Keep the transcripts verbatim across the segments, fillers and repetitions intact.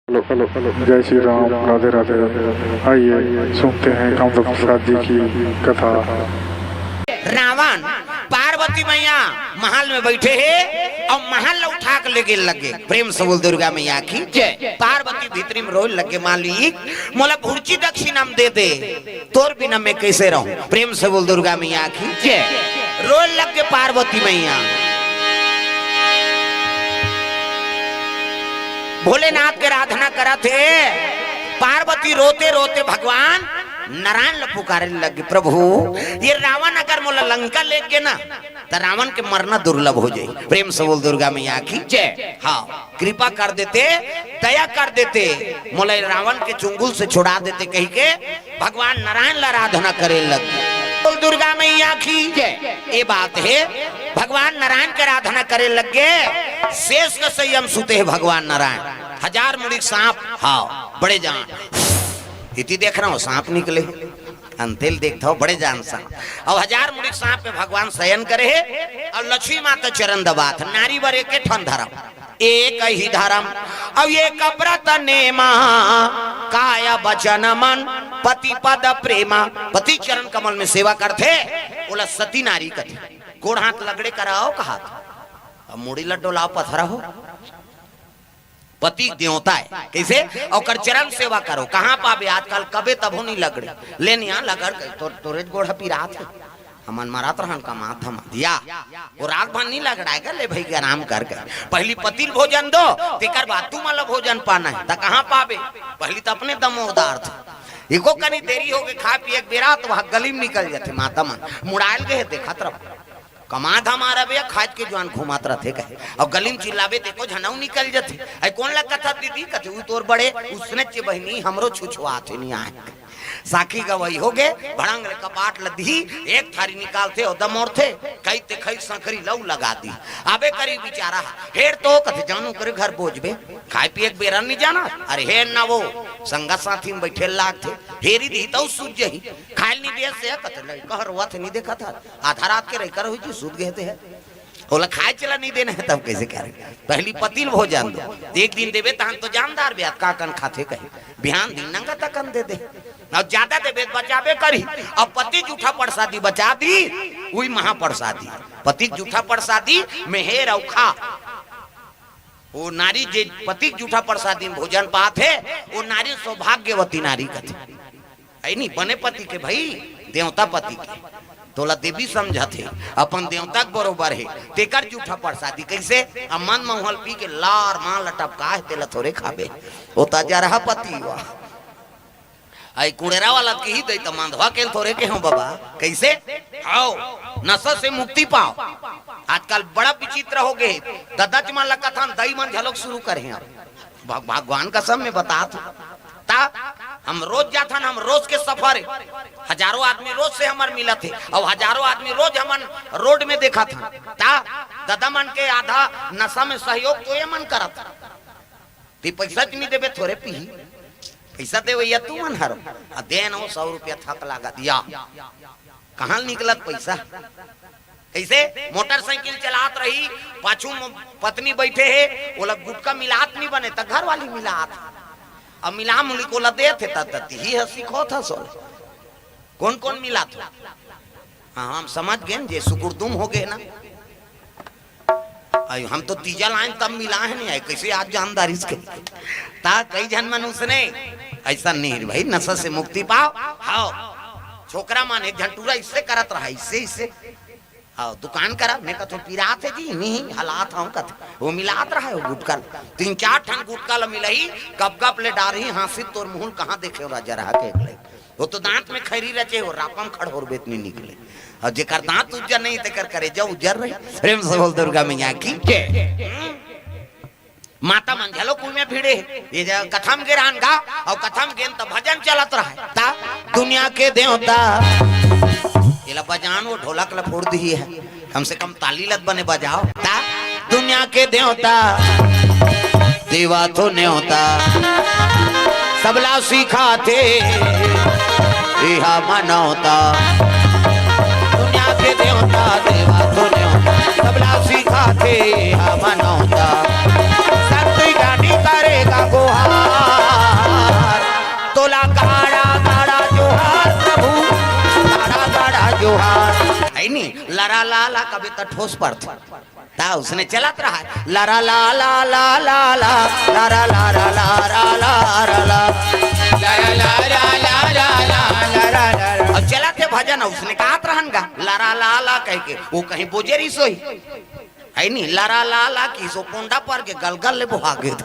Hello, hello, hello, जय श्री राम, राधे राधे। आइए, सुनते हैं कामदेव प्रसाद जी की कथा। रावण पार्वती मैया महल में बैठे हे अउ महल ल उठा के लेगे लगे। प्रेम से बोल दुर्गा मैया की जय। पार्वती भीतरी में रोए लगे, मालिक मोला भुर्ची दक्षिणा में दे दे, तोर बिना मैं कैसे रहूं। प्रेम से बोल दुर्गा मैया की जय। रोए लगे पार्वती मैया। भोलेनाथ के आराधना करत हे। पार्वती रोते रोते भगवान नारायण ल पुकारे लगे, प्रभु, ये रावण अगर मोला लंका ले गे ना, त रावण के मरना दुर्लभ हो जाई। प्रेम से बोल दुर्गा मैया की जय। हाँ, कृपा कर देते, दया कर देते, मोला रावण के चुंगुल से छुड़ा देते कहि के भगवान नारायण ल आराधना करे लग। बोल दुर्गा मैया की जय। ये बात हे, भगवान नारायण के आराधना करे लग गे। शेष के संयम सुते हे भगवान नारायण, हजार मुड़ी सांप, हाँ, बड़े जान। इति देख रहा हूँ, सांप निकले। अंतेल देखता हो, बड़े जान सांप। अब हजार मुड़ी सांप में भगवान शयन करे हे अउ लक्ष्मी माता चरण दबात। नारी बर एक ठन धर्म, एक ही धर्म, अउ एक व्रत नेमा, काय वचन मन पति पद प्रेमा। पति चरण कमल में सेवा करथे, ओला सती नारी कथे। गोड़ हाथ लगड़े कराओ कहा, अब मुड़ी ल डोलाओ पथरा हो। पति देवता हे, कैसे? ओकर चरण सेवा करो। कहाँ पाबे आजकल? कबे तभो नहीं लगड़े। ले निया लगड़ के, तोर, तोरे गोड़ ह पिरात हे। हमन मरत रहन कमात धमात या। वो राग भन नहीं लगड़ाएगा, ले भाई आराम कर गए। पहली पति ल भोजन दो, तेकर बाद तुमन ल भोजन पाना हे। त कहाँ पाबे? पहली त अपने दमोदार थे। एको कनी देरी हो गए, खा पिए के बेरा त वहाँ गली में निकल जाथे। माता मन मुड़ायल गए, देखत रहो। कमा धमा रबे, खाज के जुआन घुमात रथे कहे। अउ गली में चिल्लाबे, ते को झनऊ निकल जथे। ऐ कोन ला कथा दीदी? कथे, "उ तोर बड़े उसने चे बहिनी, हमरो छुछुआथे नहीं आए।" साखी गवाही हो गे, भड़ंग ले कपाट ल दिही, एक थारी निकालथे अउ दमोरथे, कई ते खई संकरी लऊ लगा दी। आबे करी बिचारा, हेर तो कथे, "जानू करे घर बोझबे, खाए पिए के बेरा नहीं जाना।" अरे हेर ना वो, संगत साथी में बैठे लागथे, हेरी दिही तऊ सूझ जही। खाए ल नहीं दे से कथे, "ले, कह रोवत नहीं देखत हस।" आधा रात के रहिकर हुई जी, सूत गए थे। ओला खाए चला नहीं देना है, तब कैसे करे? पहली पति ल भोजन दो। एक दिन देबे, तहन तो जानदार बे, का कन खाथे कहे। बिहान दिन नंगा तकन दे दे। अउ ज्यादा देबे, त बचाबे करी। अब पति जूठा प्रसादी बचा दी, उही महाप्रसादी। पति जूठा प्रसादी, मेहेर अउ खा। वो नारी जे पति जूठा प्रसादी में भोजन पात हे, वो नारी सौभाग्यवती नारी कथे। है नी, बने पति के भाई, देवता पति के। तोला देवी समझत हे, अपन देवता के बरोबर हे, तेकर जूठा प्रसादी। कैसे? अब मन महुअल पी के लार मां लटपका हे, तेला थोरे खाबे। वो त जरहा पति हुआ। आई कुड़ेरा वाला के ही दई त मांधवा के थोरे के हो बाबा। कैसे? आओ, नशा से मुक्ति पाओ। आजकल बड़ा विचित्र हो गए। ददा जी मन ला कथन, दई मन झलोक शुरू करे हैं। भग-, भगवान कसम में बतात हूँ। ता हम रोज जाथन, हम रोज के सफर हे। हजारों आदमी रोज से हमर मिलत हे, अउ हजारों आदमी रोज हमन रोड में देखत हन। ता ददा मन के आधा नशा में सहयोग तो ये मन करत। ते पैसा नहीं देबे, थोरे पीही। पैसा देवैया तू मन हरो। आ देन हो सौ रुपया थक लागत या। कहाँ निकलत पैसा? कैसे? मोटरसाइकिल चलात रही, पाछू म पत्नी बैठे हे, ओला गुटका मिलात नहीं बने, त घर वाली मिलात। अब मिला मुली को ला देत हे, त, त तिही ह सिखोत ह सोले। कौन कौन मिलात हो? हाँ, हम समझ गए न, जे सुकुरदुम हो गए ना। अयो, हम तो तीजा लाइन तब मिला है नहीं आए, कैसे आज जानदार इसके? ता कई झन मन उसने, ऐसा नहीं रे भाई, नशा से मुक्ति पाओ। हाओ, छोकरा मन एक झन टूरा इससे करत रहा, इससे, इससे। हाओ, दुकान करा, मैं कथों पिरात हे जी, नहीं, हलात हूँ कथे। वो मिलात रहा है, वो गुटका। तीन चार ठन गुटका ल मिलही, गप गप ले डारही, हाँसी तोर मुहुल कहाँ देखे हो राजा रहा के एकले। वो तो दांत में खैरी रचे हो, रापम खड़होर बेत नहीं निकले। अउ जेकर दांत उज्जर नहीं, तेकर करेजा उज्जर रही। प्रेम से बोल दुर्गा मैया की जय। माता मन झलो कुल में भिड़े हे। ये जा कथम गिरान गा, अउ कथम गेन त भजन चलत रहे। ता दुनिया के देवता, एला बजान वो ढोलक ला फोड़ दिही है। कम से कम ताली लत बने बजाओ। ता दुनिया के देवता, देवा तो न्योता, सबला सिखाथे, इहा मनौता। दुनिया के देवता, देवा तो न्योता, सबला सिखाथे, इहा मनौता। शक्ति ज्ञानी करेगा गुहार। लरा ला ला कबे त ठोस पड़थे। ता उसने चलत रहा, लरा ला ला ला ला ला, लरा ला ला ला ला ला ला ला। अब चलत हे भजन, उसने कहत रहन गा लरा ला ला कह के, वो कहीं बोजे रही सोई। है नी, लरा ला ला की सो पोंडा पर के गलगल ले बोहा गे।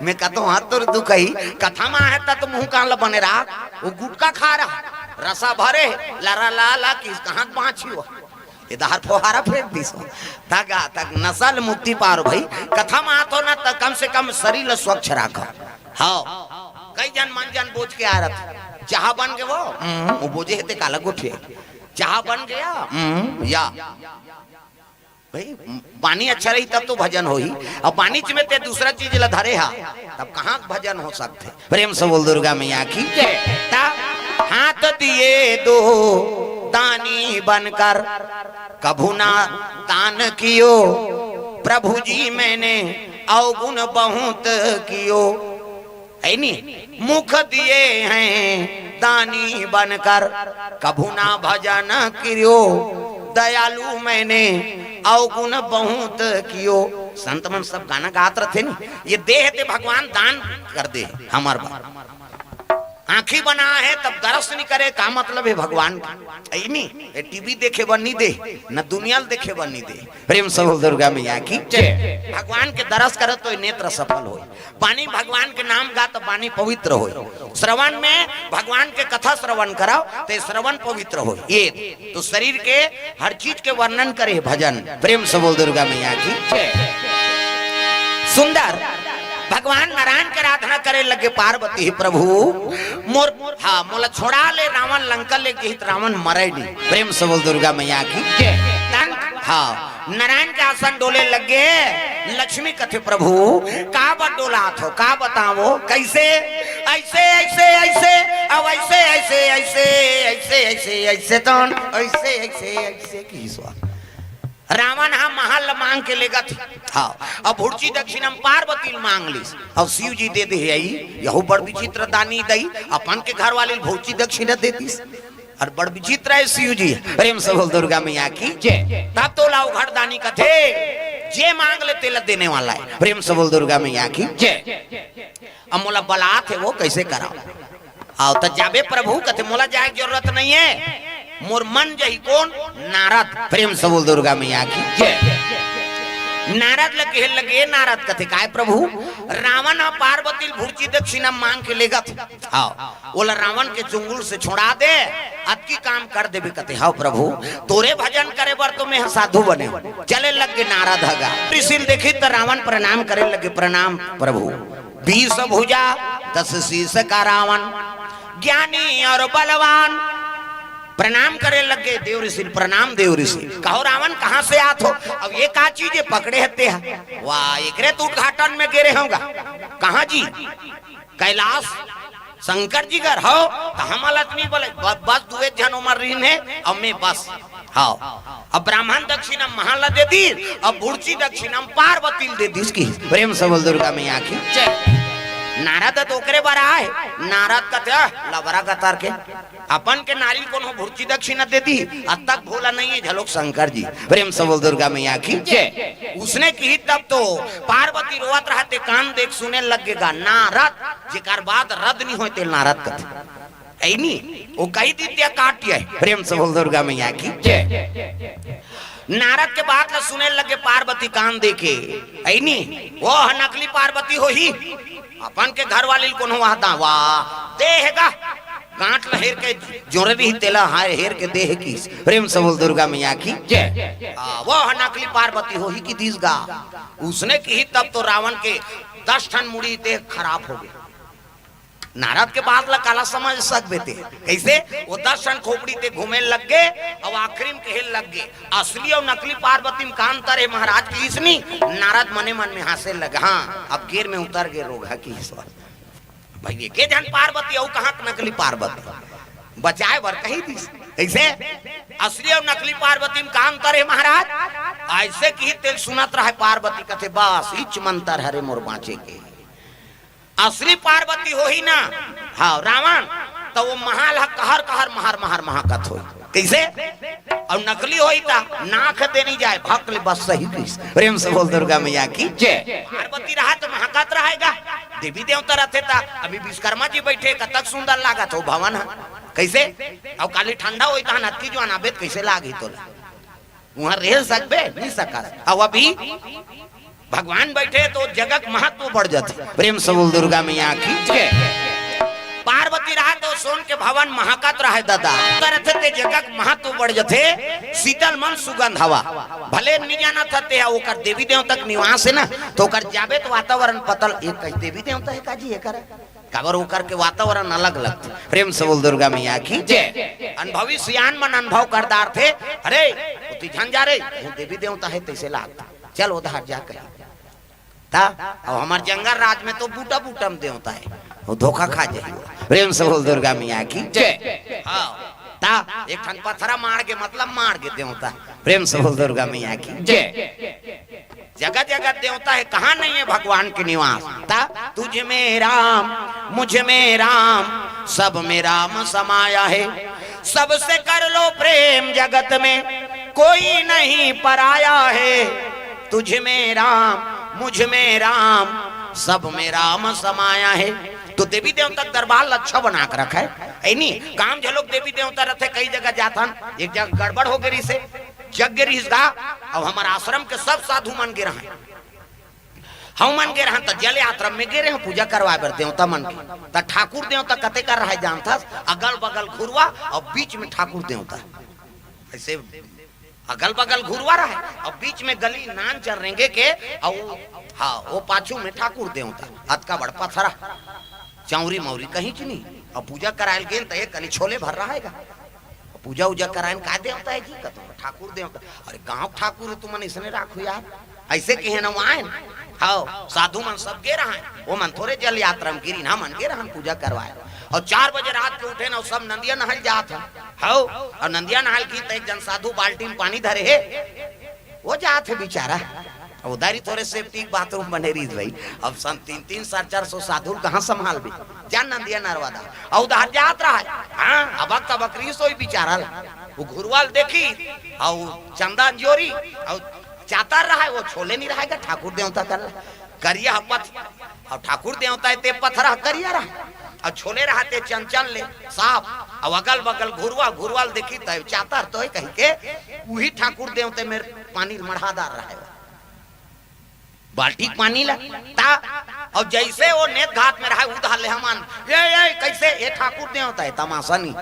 मैं कहतो हाथ तोर दुख ही, कथा में आहे त तो मुंह कान ला बने रहा, वो गुटखा खा रहा, रसा भरे, लरा ला ला की कहाँ बाँची हो। ये दहर फोहारा फेंक दिस। तक, तक नशा ले मुक्ति पार भाई। कथा में आत हो ना, त कम से कम शरीर ला स्वच्छ राखो। हाँ, कई जन मन जन बोझ के आ रहा, चाह बन के वो, हम्म, वो बोझे हे ते काला गोठिया। चाह बन गया, हम्म, या। भाई, बानी अच्छा रही तब तो भजन होही। अब बानी च में ते दूसरा चीज ला धरे हा, तब कहाँ भजन हो सकथे? प्रेम से बोल दुर्गा मैया की जय। ता हाथ दिए दो दानी बनकर, कभू ना दान कियो, प्रभु जी मैंने अवगुण बहुत कियो। है नी, मुख दिए हैं दानी बनकर, कभू ना भजन कियो, दयालु मैंने अवगुण बहुत कियो। संत मन सब गाना गात रथे नी, ये देह ते भगवान दान कर दे हमर बर। आँखी बना है तब दरस नहीं करे, का मतलब है भगवान का? है नी, ये टीवी देखे बर नहीं दे, न दुनिया ल देखे बर नहीं दे। प्रेम से बोल दुर्गा मैया की जय। भगवान के दरस करे तो ये नेत्र सफल होई। बानी भगवान के नाम गा तो बानी पवित्र होई। श्रवण में भगवान के कथा श्रवण कराओ तो ये श्रवण पवित्र होई। ये तो शरीर के हर चीज के वर्णन करे भजन। प्रेम से बोल दुर्गा मैया की जय। सुंदर भगवान नारायण के आराधना करे लगे पार्वती, "हे प्रभु, मोर, हाँ, मोला छोड़ा ले, रावण लंका ले गे हे त रावण मरे नहीं।" प्रेम से बोल दुर्गा मैया की जय। तन, हाँ, नारायण के आसन डोले लगे। लक्ष्मी कथे, "प्रभु, का बर डोलात हो, का बतावो, कैसे?" "ऐसे, ऐसे, ऐसे, अब ऐसे, ऐसे, ऐसे, ऐसे, ऐसे, ऐसे, तन, ऐसे, ऐसे, ऐसे की ईश्वर।" रावण हा महल ल मांग के लेगत हे। हाँ, अब भुर्ची दक्षिणा म पार्वती ल मांग लिस, अब शिव जी दे दे हे। आई यहू बड़ विचित्र दानी दई, अपन के घर वाली ल भुर्ची दक्षिणा दे दिस। और बड़ विचित्र है शिव जी। प्रेम से बोल दुर्गा मैया की जय। तब तो लाओ घर दानी कथे, जे मांग ले तेला देने वाला है। प्रेम से बोल दुर्गा मैया की जय। अब मोला बलात हे वो कैसे कराओ? आओ त जाबे प्रभु, कथे, "मोला जाए के जरूरत नहीं है, मोर मन जही कोन?" नारद। प्रेम से बोल दुर्गा मैया की जय। नारद ल कहे लगे, नारद कथे, "काय प्रभु, रावण ह पार्वती ल भुर्ची दक्षिणा मांग के लेगत हे, हाँ, ओला रावण के चुंगुल से छोड़ा दे, अतकी काम कर देबे।" कथे, "हाँ प्रभु, तोरे भजन करे बर तो मैं साधु बने हूँ।" चले लग गे नारद ह गा। ऋषि ल देखी त रावण प्रणाम करे लगे, "प्रणाम प्रभु।" बीस भुजा दस शीश का रावण, ज्ञानी और बलवान। प्रणाम करे लग गे देव ऋषि, "प्रणाम देव ऋषि।" "कहो रावण, कहाँ से आत हो? अब ये का चीज है पकड़े हते है?" "वाह, एकरे तो उद्घाटन में गे रहे होगा।" "कहाँ जी?" "कैलाश शंकर जी घर हो।" "तो हम अलत नहीं बोले, ब-, बस दुए झन उमर रहीन है, अब मैं बस।" हाँ, अब ब्राह्मण दक्षिणा महल ला दे दी, अब भुर्ची दक्षिणा पार्वती ल दे दिस की। प्रेम से बोल दुर्गा मैया की जय। नारद तो ओकरे बर आए, नारद कथे, "आह, लबरा गतर के, अपन के नारी ल कोनो भुर्ची दक्षिणा दे दी, अतक भोला नहीं है झलोक शंकर जी।" प्रेम से बोल दुर्गा मैया की जय। उसने की तब तो पार्वती रोवत रहते, कान देख सुने लग गे गा नारद, जेकर बाद रद नहीं होते नारद कथे। ऐनी, वो कही दी त्या काट है। प्रेम से बोल दुर्गा मैया की जय। नारद के बात ला सुने लगे पार्वती कान देके। ऐनी, वो ह नकली पार्वती होही। अपन के घर वाली ल कोनो वाहता, वाह, देह गा। गांठ ल हेर के जोरे रही तेला, हाय हेर के देह की। प्रेम से बोल दुर्गा मैया की जय। आ, वो ह नकली पार्वती होही की दिस गा। उसने की तब तो रावण के दस ठन मुड़ी देह खराब हो गए। नारद के बात ला काला समझ सकबे ते? कैसे? वो दस ठन खोपड़ी ते घूमे लग गे, अब आखिरी में कहे लग गे, "असली और नकली पार्वती में का अंतर है महाराज?" की इसनी नारद मने मन में हंसे लग, "हाँ, अब गेर में उतर गे रोगहा की ईश्वर।" भाई, ये के जन पार्वती अउ कहाँ के नकली पार्वती? बचाए बर कही दिस। कैसे? "असली और नकली पार्वती में का अंतर है महाराज?" ऐसे की तेल सुनत रहे पार्वती, कथे, "बस इच मंतर हरे मोर बाँचे के।" असली पार्वती होही ना, हाँ, रावण, तो वो महाल ह कहर कहर महर महर महकत होही। कइसे? अउ नकली होई त नाक देनी जाए, भक ले बस सही कहिस। प्रेम से बोल दुर्गा मैया की जय। पार्वती रहा त महकत रहेगा, देवी देवता रथे त अभी विश्वकर्मा जी बइठे, कतक सुंदर लागत हो भवन ह। कइसे? अउ काली ठंडा होई त नतकी जुआन आबे त कइसे लागही तोला? उहाँ रह सकबे? नइ सकस। अउ अभी भगवान बइठे त जगह के महत्व बढ़ जाथे। प्रेम से बोल दुर्गा मैया की जय। पार्वती रहा त सोन के भवन महकत रहे दादा, त रथे ते जगह के महत्व बढ़ जाथे। शीतल मन सुगंध हवा, भले नइ जानत हस ते ह ओकर देवी देवता के निवास हे ना, त ओकर जाबे त वातावरण पतल, एक कही देवी देवता हे का जी एकर? काबर ओकर के वातावरण अलग लगथे। प्रेम से बोल दुर्गा मैया की जय। अनुभवी सियान मन अनुभव कर डारथे, अरे ओती झन जा रे, कहूँ देवी देवता हे तइसे लागथे, चल उधर जा कही। त अउ हमर जंगल राज में त बूटा बूटा म देवता हे, वो धोखा खा जाही। प्रेम से बोल दुर्गा मैया की जय। हाँ, त एक ठन पथरा मार के मतलब मार के देवता। प्रेम से बोल दुर्गा मैया की जय। जगह जगह देवता हे, कहाँ नइ हे भगवान के निवास? त तुझ में राम, मुझ में राम, सब में राम समाया है। सबसे कर लो प्रेम जगत में, कोई नहीं पराया है। तुझ में राम, मुझ में राम, सब में राम समाया है। त देवी देवता के दरबार ल अच्छा बना के रखे, हे नी? गांव झलोक देवी देवता रथे, कई जगह जाथन, एक जगह गड़बड़ हो गे रिहिसे, जग गे रिहिस गा, अउ हमर आश्रम के सब साधु मन गे रहंय। हमन गे रहन त जल यात्रा में गे रहन पूजा करवाए बर देवता मन के। त ठाकुर देवता कते कर रहे जानथस? अगल बगल घुरवा अउ बीच में ठाकुर देवता। अइसे अगल बगल घुरवा रहे अउ बीच में गली नान चल रेंगे के, अउ हाँ, वो पाछू में ठाकुर देवता। अतका बड़ पथरा, चौरी मौरी कहीं च नहीं। अउ पूजा करायल गेन त एक कनी छोले भर रहा हे गा। पूजा उजा करायन, का देवता हे जी? कतो ठाकुर देवता। अरे गांव ठाकुर हे, तुमन इसने राखो यार। अइसे कहे न आयन। हव, साधु मन सब गे रहंय, वो मन थोरे जल यात्रा में गे रिहिन, हमन गे रहन पूजा करवाए। अउ चार बजे रात के उठेन अउ सब नंदिया नहाय ल जात हे। हव, अउ नंदिया नहाय ल गिन त एक जन साधु बाल्टी में पानी धरे हे, वो जात हे बिचारा। अउ उधारी थोरे सेफ्टी के बाथरूम बने रिहिस भई। अब सन तीन तीन, साढ़े चार सौ साधु ल कहाँ संभालबे? जा नंदिया नरवा दा। अउ उधार जात रहा हे। हाँ, अबक तबक रिहिस होही बिचारा ला। वो घुरवा ल देखिस, अउ चंदा अंजोरी, अउ चातर रहा हे, वो छोले नइ रहा हे गा ठाकुर देवता कर ला। करिया ह पथ-, अउ ठाकुर देवता हे ते पथरा करिया रहा हे, अउ छोले रहा ते चंचन ले साफ, अउ अगल बगल घुरवा, घुरवा ल देखिस त चातर तो हे कहिके, उही ठाकुर देवता मेर पानी ल मढ़ा डार रहा हे। बाल्टी के पानी ला, त, अउ जइसे वो नेत घात में रहा हे, उधार ले हमन, ए, ए, कइसे? ए ठाकुर देवता हे, तमाशा नइ।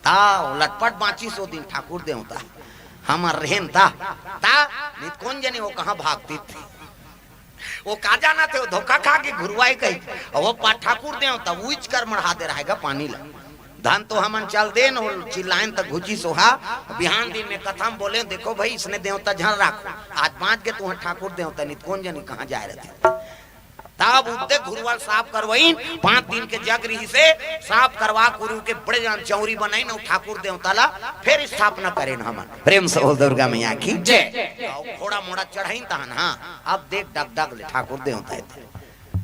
त वो लटपट बाँचिस वो दिन ठाकुर देवता, हमर रेहेन त, त, नइ त कोन जनी वो कहाँ भागतिस। वो का जानत हे, वो धोखा खा के घुरवा हे कही। अउ वो पा-, ठाकुर देवता, उहिच कर मढ़ा दे रहा हे गा पानी ला। धन तो हमन चल देन, वो चिल्लायन त घुचिस ओहा। बिहान दिन में कथा म बोलेन, देखो भई, इसने देवता झन राखो, आज बाँच गे तुँहर ठाकुर देवता, नइ त कोन जनी कहाँ जाय रहितिस। तब उते घुरवा ल साफ करवाइन, पाँच दिन के जग रिहिसे, साफ करवा कुरु के बड़े जान चौरी बनाइन, अउ ठाकुर देवता ला फेर स्थापना करेन हमन। प्रेम से बोल दुर्गा मैया की जय। अउ घोड़ा मोड़ा चढ़ाइन तहन, हाँ, अब देख डगडग ले ठाकुर देवता हे।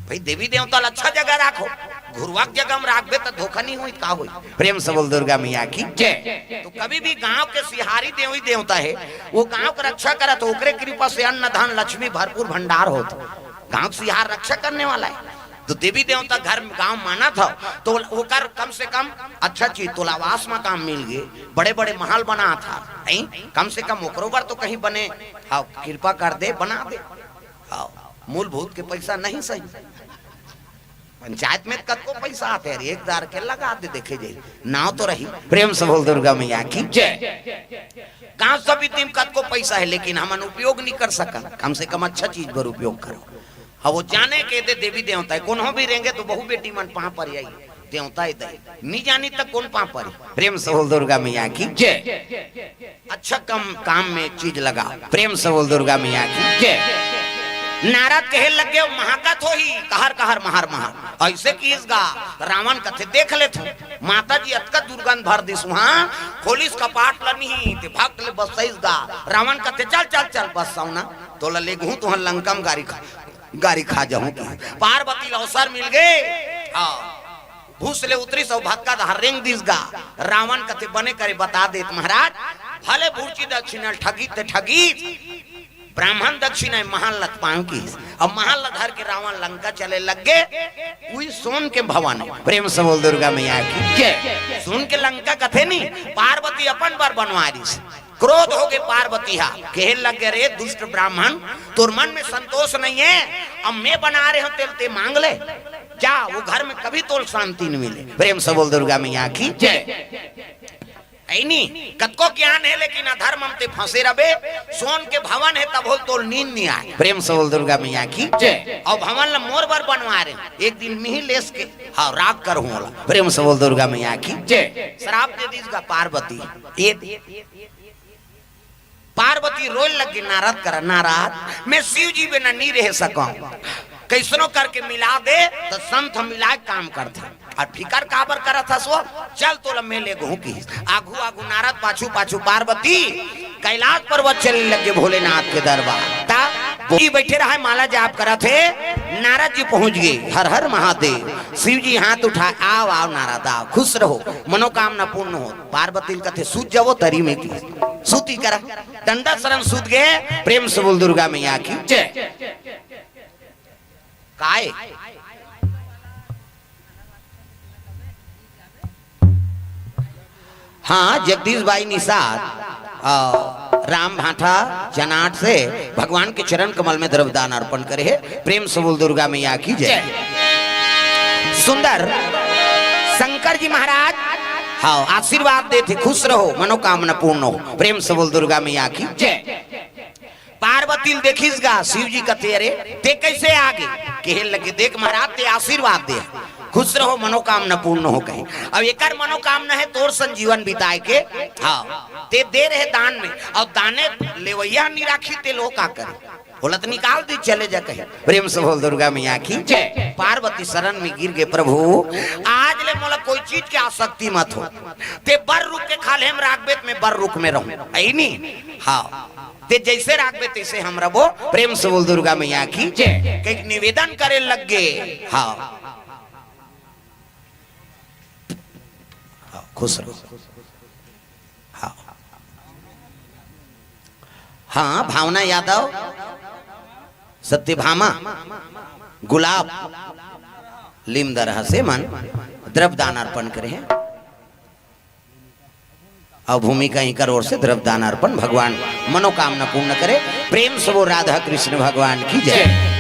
भई देवी देवता ल अच्छा जगह राखो, घुरवा के जगह म राखबे त धोखा नइ होही त का होही? प्रेम से बोल दुर्गा मैया की जय। त कभी भी गांव के सिहारी देवी देवता हे, वो गांव के रक्षा करत हे, ओकरे कृपा से अन्न धन लक्ष्मी भरपूर भंडार होत हे। गांव के सिहार रक्षा करने वाला हे। त देवी देवता घर में गांव मानत हव, त ओकर कम से कम अच्छा चीज, तोला आवास म काम मिल गे, बड़े बड़े महल बनात हव, नहीं? कम से कम ओकरो बर तो कहीं बने, हव, कृपा कर दे, बना दे। हव, मूलभूत के पइसा नहीं सही। पंचायत में कतको पइसा आथे, अरे एक दार के लगा दे, देखे जाही, नाव तो रही। प्रेम से बोल दुर्गा मैया की जय। गांव समिति में कतको पइसा हे, लेकिन हमन उपयोग नइ कर सकन। कम से कम अच्छा चीज बर उपयोग करो। हव, वो जाने के दे देवी देवता हे, कोनो भी रेंगे त बहू बेटी मन पाँव पर आही, देवता हे दे, नइ जानी त कोन पाँव पर? प्रेम से बोल दुर्गा मैया की जय। अच्छा कम, काम में चीज लगाव। प्रेम से बोल दुर्गा मैया की जय। नारद कहे लगे, "महकत होही, कहर कहर महर महर।" अइसे किहिस गा। रावण कथे, "देख लेथंव।" माता जी अतका दुर्गंध भर दिस उहाँ, खोलिस कपाट ल निही, ते भक ले बसइस गा। रावण कथे, "चल, चल, चल, बस सौना, तोला लेगहूँ, तुँहर लंका म गारी खा, गारी खा जाहूँ।" पार्वती ल अवसर मिल गे। हाँ। उस ले उतरिस अउ भक्का धर रेंग दिस गा। रावण कथे, "बने करे बता देत महाराज, भले बुरची दक्षिणा ठगी ते ठगी, ब्राह्मण दक्षिणा महान लत पाऊं" किहिस। अब महान ल धर के रावण लंका चले लग गे। उही सोन के भवन हे। प्रेम से बोल दुर्गा मैया की जय। सोन के लंका कथे नी, पार्वती अपन बर बनवारिस। क्रोध हो गे पार्वती हा, कहे लग गे, "रे दुष्ट ब्राह्मण, तोर मन में संतोष नहीं है, अब मैं बना रहे हूं, तेल ते मांग ले, जा, वो घर में कभी तोल शांति नहीं मिले।" प्रेम से बोल दुर्गा मैया की जय। ऐनी कतको ज्ञान है, लेकिन अधर्म में ते फंसे रबे। सोन के भवन है, तब हो तोल नींद नहीं आए। प्रेम से बोल दुर्गा मैया की जय। और भवन ला मोर बर बनवा रहे, एक दिन मिही लेस के, हाँ, राख कर हूँ ओला। प्रेम से बोल दुर्गा मैया की जय। श्राप दे दीस गा पार्वती। ये पार्वती रोए लग गे, नारद करा, "नारद, मैं शिव जी बिना नहीं रह सकूं, कैसनो करके मिला दे।" तो संत मिला के काम करथे। और फिकर काबर करत हस वो? चल तोला मैं ले गहूं की। आगू आगू नारद, पाछू पाछू पार्वती, कैलाश पर्वत चले लग गे भोलेनाथ के दरबार। ता बोली बैठे रहा है, माला जाप करत हे। नारद जी पहुंच गे, "हर हर महादेव।" शिव जी हाथ उठाए, "आओ आओ नारद आओ, खुश रहो, मनोकामना पूर्ण हो।" पार्वती ल कथे, "सूत जावो तरी में की, सूती करा।" डंडा शरण सूत गे। प्रेम से बोल दुर्गा मैया की जय। काय? हाँ, जगदीश बाई निषाद, आ, राम भाठा जनाट से भगवान के चरण कमल में द्रव्य दान अर्पण करे हे। प्रेम से बोल दुर्गा मैया की जय। सुंदर शंकर जी महाराज, हाँ, आशीर्वाद देथे, "खुश रहो, मनोकामना पूर्ण हो।" प्रेम से बोल दुर्गा मैया की जय। पार्वती ल देखिस गा, शिव जी कथे, "अरे, ते कैसे आ गे?" कहे लगे, "देख महाराज, ते आशीर्वाद दे, खुश रहो, मनोकामना पूर्ण हो," कहे। अब एकर मनोकामना है तोर संग जीवन बिताए के, हाँ, ते दे रहे दान में, और दाने लेवैया नहीं राखी, ते लो का करे? बोलत निकाल दी, चले जा कहे। प्रेम से बोल दुर्गा मैया की जय। पार्वती शरण में गिर गे, "प्रभु, आज ले मोला कोई चीज के आसक्ति मत हो, ते बर रुख के खाल्हे में राखबे त मैं बर रुख में रहूं।" ऐनी? हाँ। ते जैसे राखबे तैसे हम रबो। प्रेम से बोल दुर्गा मैया की जय। कहिके निवेदन करे लग गे। हाँ। हाँ, खुश रहो। हाँ। हाँ, भावना यादव, सत्यभामा, गुलाब, लीमदरहा से मन द्रव्य दान अर्पण करे हे। अउ भूमिका इंकर ओर से द्रव्य दान अर्पण, भगवान मनोकामना पूर्ण करे। प्रेम से बोल राधा कृष्ण भगवान की जय।